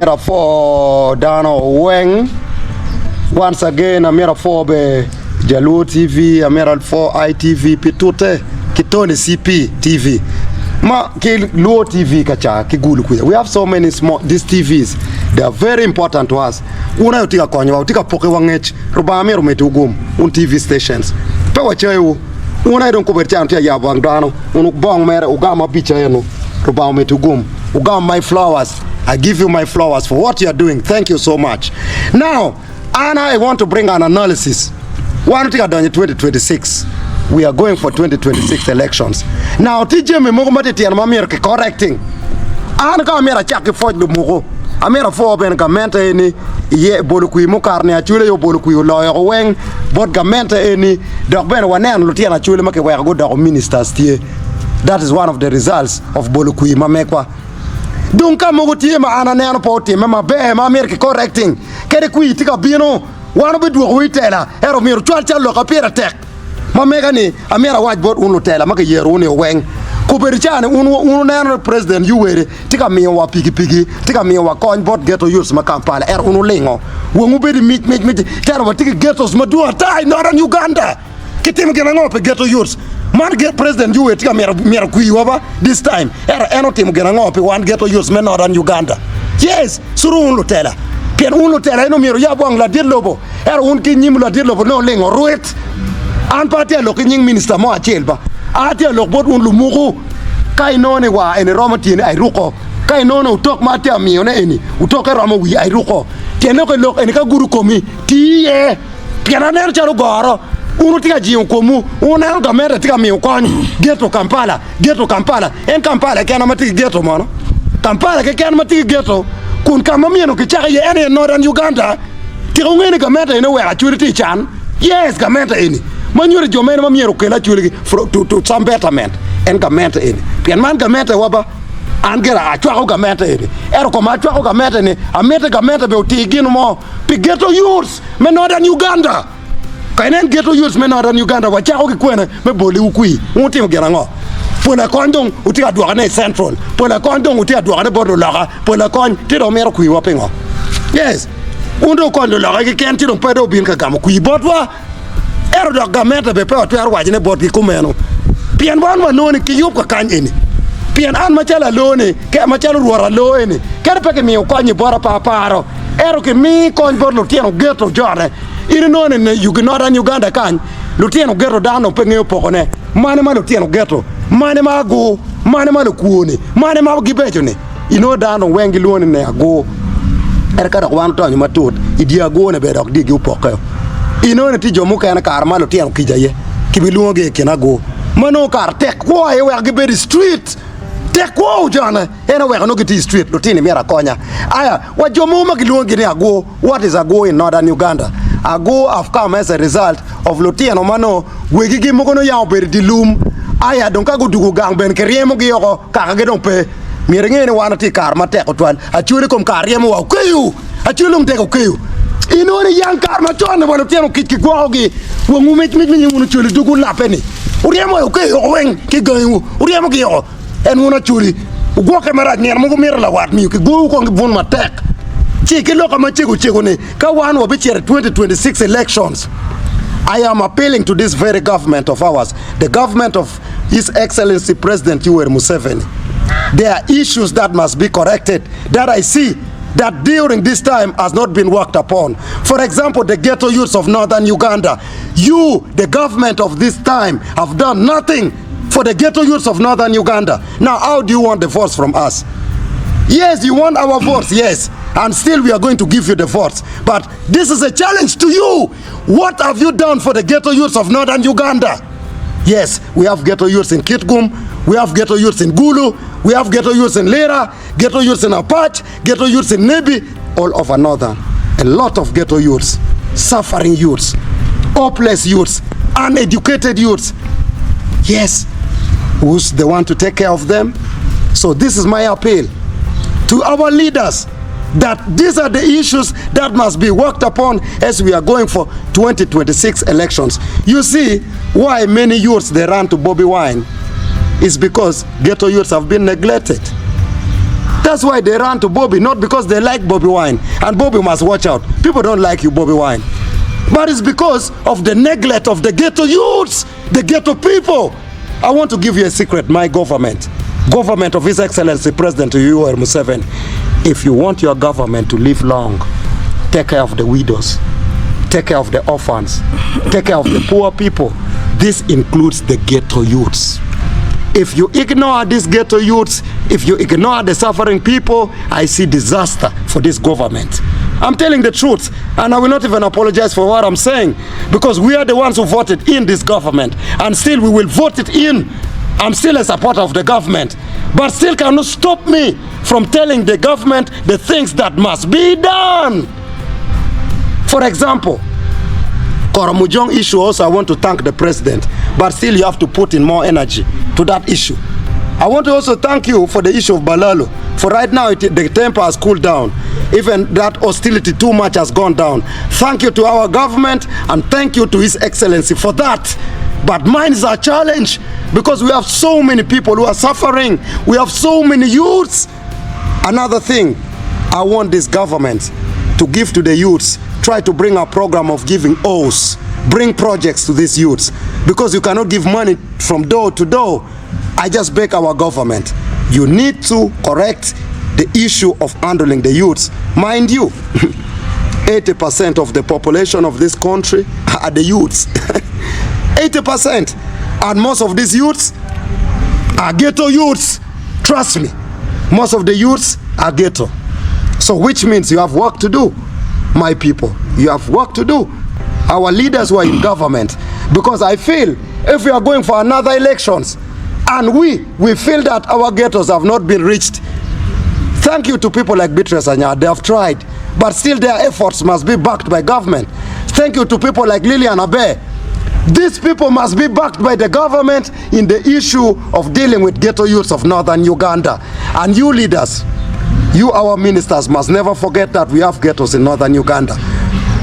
Amito apwo dano weng once again amito apwo bene Jaluo TV, amito apwo ITV pi tute ki Tony CP TV ma ki Luo TV ka ca ki Gulu kwica we have so many small these TVs they are very important to us wun aye wutye ka konyowa wutye ka pokiwa ngec Rubanga myero omeddiwu gum wun TV stations pe wacayowu wun aye dong kobedo calo wutye ka yabo wang dano wun wubong mere wugam abica eno Rubanga omeddiwu gum wugam my flowers I give you my flowers for what you are doing thank you so much now an I want to bring an analysis wan watye ka donyo i 2026 we are going for 2026 elections now tye jami mogo ma titino ma myero ki correcting an ka amyero acak ki pwoc lumuku amyero apwo bene gamente eni iye bolo kwir mukato ni Acholi aye obolo kwir oloyo ko weng bot gamente eni dok bene waneno lutino Acholi ma kiweko gudoko ministers tye that is one of the results of bolo kwir ma megwa. Dong ka mogo tye ma an aneno pe otimme maber ma myero ki correcting, kadi kwir tye ka bino, wan obidwokowu i tela, ento myero wucwal cal loka pire tek ma mega ni amyero awac bot wun lutela ma kiyerowu ni oweng. Kobedo ca ni wun wuneno ni President Yoweri tye ka miyo wa pikipiki, tye ka miyo wa kony bot ghetto youths ma Kampala, ento wun wulingo wangwu bedo mic mic mic, teno watye ki ghettos madwong ata i Northern Uganda. Kitimo gin ango pi ghetto youths? Man President Yoweri tye ka mito kwiwa ba this time ento en otimo gin ango pi wan ghetto youths me Northern Uganda? Yes, suru wun lutela pien wun lutela en omyero wuyab wang ladit lobo ento wun ki nyim ladit lobo nongo olingo rwit. An pe atye ka lok ki nying minister mo acel ba, an atye ka lok bot wun lumuku ka inongo ni war eni romo tyeni airuko, ka inongo ni otok ma atye ka miyone eni otokke romo wii airuko tyen lok lok eni ka gudo komi tii iye. Pien aneno calo goro, wun wutye ka jingo komwu, wuneno gamente tye ka miyo kony, geto Kampala, geto Kampala, en Kampala keken ma tye ki geto mono? Kampala keken ma tye ki geto, kun ka ma myero kicak iye en aye Northern Uganda. Tika wungeyo ni gamente eni oweko Acholi tye i can? Yes, gamente eni ma nyuto jo mene ma myero okel Acholi to, to some betterment en gamente eni. Pien man gamente wa ba, an gira acwako gamente eni, ento koma acwako gamente ni amiti gamente bene oti gin mo pi geto youths. Me Northern Uganda. Ka inen Ghetto Youths me Northern Uganda wacako ki kwene me boliwu kwir, wun wutimo gin ango? Pol akony dong wutye ka dwokone i Central, pol akony dong wutye ka dwokone bot luloka, pol akony tye dong mito kwirwa pingo? Yes, wun dong wukony luloka keken ci dong pe dong wubin ka gamo kwir botwa. Ento dok gamente bene pe watwero wacone botgi kumeno pien wan wanongo ni kiyub kakany eni. Pien an macalo aloo-ni, macalo rwot aloo eni, kadi pe kimiyo kony-nyi bota pe aparo. Ento kimi kony bot lutino geto jone. In inongo ni i Northern Uganda kany, lutino geto dano dong pe ngeyo pokone. Mane ma lutino geto, mane ma agur, mane ma lukwoni, mane ma gibeco-ni. Inongo dano dong weng gilwongo ni ne agur. Ento ka dok wan odonyo matut, i dye agur-ni bene dok dyegi opokke. Inongo ni tye jo mukene kare ma lutino kica aye kibilwongogi i kin agur. Ma nongo kare tek kwo aye weko gibedo i street. Tek kwo ojone. En oweko nongo gitye i street, lutini myero akonya. Aya, wa jo mogo ma gilwongogi ni agur, what is agur in Northern Uganda? Agur have come as a result of lutino ma nongo wegigi mogo nongo yam obedo i dye lum, aya dong ka gudugo gang bene kiryemogi oko, kakagi dong pe. Myero inge ni wan watye i kare matek tutwal. Acholi kom kare ryemo wa okeyo, acholi dong tek okeyo. Inongo ni yang kare macon-ni wa lutino kic kigwokogi, wangwu mic mic me nying wun ocholi dogwu lape-ni. Wuryemo wa okeyo oko weng ki gangiwu, wuryemogi oko. En wun Acholi, wugwokke marac, nino mogo mito lawat miyo kigowu kong ki bun matek. Ci ki loka macego cego ni, ka wan wabicito i 2026 elections, I am appealing to this very government of ours, the government of His Excellency President Yoweri Museveni. There are issues that must be corrected that I see that during this time has not been worked upon. For example, the ghetto youths of northern Uganda. You, the government of this time, have done nothing for the ghetto youths of northern Uganda. Now, how do you want the votes from us? Yes, you want our votes, yes. And still we are going to give you the votes. But this is a challenge to you. What have you done for the ghetto youths of northern Uganda? Yes, we have ghetto youths in Kitgum, we have ghetto youths in Gulu, we have ghetto youths in Lira, ghetto youths in Apac, ghetto youths in Nebi, all over northern. A lot of ghetto youths, suffering youths, hopeless youths, uneducated youths. Yes, who's the one to take care of them? So this is my appeal to our leaders that these are the issues that must be worked upon as we are going for 2026 elections. You see why many youths they run to Bobi Wine is because ghetto youths have been neglected. That's why they run to Bobi, not because they like Bobi Wine. And Bobi must watch out. People don't like you, Bobi Wine. But it's because of the neglect of the ghetto youths, the ghetto people. I want to give you a secret, my government, government of His Excellency President Yoweri Museveni. If you want your government to live long, take care of the widows, take care of the orphans, take care of the poor people. This includes the ghetto youths. If you ignore these ghetto youths, if you ignore the suffering people, I see disaster for this government. I'm telling the truth, and I will not even apologize for what I'm saying, because we are the ones who voted in this government, and still we will vote it in. I'm still a supporter of the government, but still cannot stop me from telling the government the things that must be done. For example, Karamojong issue also, I want to thank the president, but still you have to put in more energy to that issue. I want to also thank you for the issue of Balalo. For right now, it, the temper has cooled down. Even that hostility too much has gone down. Thank you to our government and thank you to His Excellency for that. But mine is a challenge because we have so many people who are suffering. We have so many youths. Another thing, I want this government to give to the youths, try to bring a program of giving O's, bring projects to these youths, because you cannot give money from door to door. I just beg our government, you need to correct the issue of handling the youths. Mind you, 80% of the population of this country are the youths. 80%. And most of these youths are ghetto youths. Trust me, most of the youths are ghetto. So which means you have work to do, my people. You have work to do. Our leaders who are in government. Because I feel if we are going for another elections and we, we feel that our ghettos have not been reached, thank you to people like Beatrice Anyaa. They have tried, but still their efforts must be backed by government. Thank you to people like Lilian Abe. These people must be backed by the government in the issue of dealing with ghetto youths of northern Uganda. And you leaders, you our ministers must never forget that we have ghettos in northern Uganda.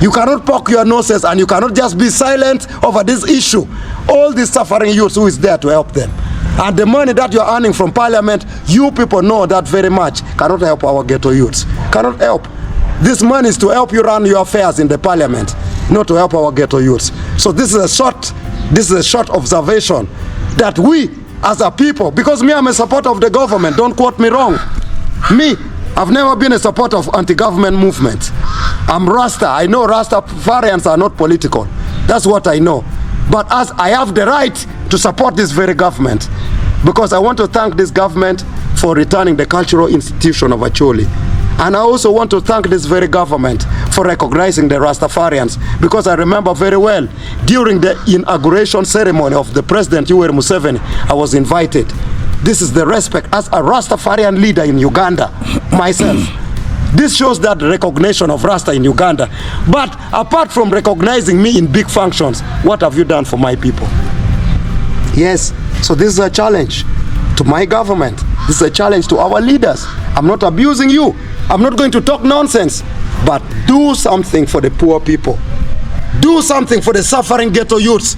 You cannot poke your noses and you cannot just be silent over this issue. All these suffering youths who is there to help them. And the money that you're earning from parliament, you people know that very much, cannot help our ghetto youths. Cannot help. This money is to help you run your affairs in the parliament, not to help our ghetto youths. So this is a short, this is a short observation that we as a people, because me, I'm a supporter of the government, don't quote me wrong. Me, I've never been a supporter of anti-government movement. I'm Rasta. I know Rastafarians are not political. That's what I know. But as I have the right to support this very government, because I want to thank this government for returning the cultural institution of Acholi. And I also want to thank this very government for recognizing the Rastafarians, because I remember very well during the inauguration ceremony of the President Yoweri Museveni, I was invited. This is the respect as a Rastafarian leader in Uganda, myself. This shows that recognition of Rasta in Uganda. But apart from recognizing me in big functions, what have you done for my people? Yes, so this is a challenge to my government. This is a challenge to our leaders. I'm not abusing you. I'm not going to talk nonsense, but do something for the poor people. Do something for the suffering ghetto youths.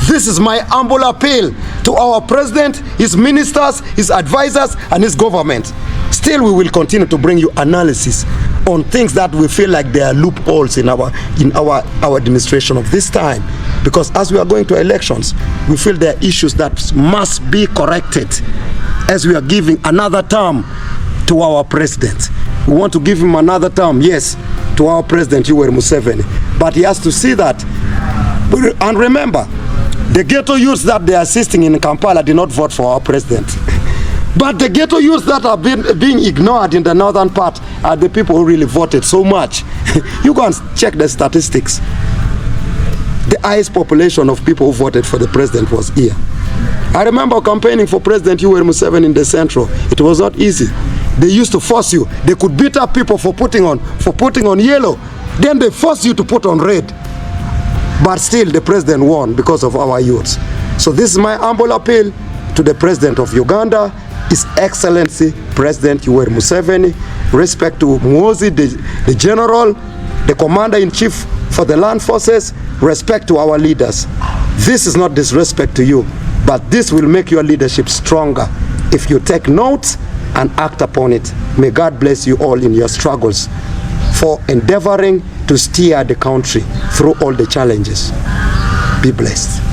This is my humble appeal to our president, his ministers, his advisors, and his government. Still, we will continue to bring you analysis on things that we feel like there are loopholes in our in our, our administration of this time. Because as we are going to elections, we feel there are issues that must be corrected as we are giving another term to our president. We want to give him another term, yes, to our president Yoweri Museveni. But he has to see that. And remember, the ghetto youths that they are assisting in Kampala did not vote for our president. But the ghetto youths that are being, being ignored in the northern part are the people who really voted so much. you go and check the statistics. The highest population of people who voted for the president was here. I remember campaigning for President Yoweri Museveni in the central. It was not easy. They used to force you. They could beat up people for putting on for putting on yellow. Then they force you to put on red. But still, the president won because of our youths. So this is my humble appeal to the president of Uganda, His Excellency President Yoweri Museveni, respect to Muhoozi, the, the general, the commander-in-chief for the land forces, respect to our leaders. This is not disrespect to you, but this will make your leadership stronger if you take notes and act upon it. May God bless you all in your struggles for endeavoring to steer the country through all the challenges. Be blessed.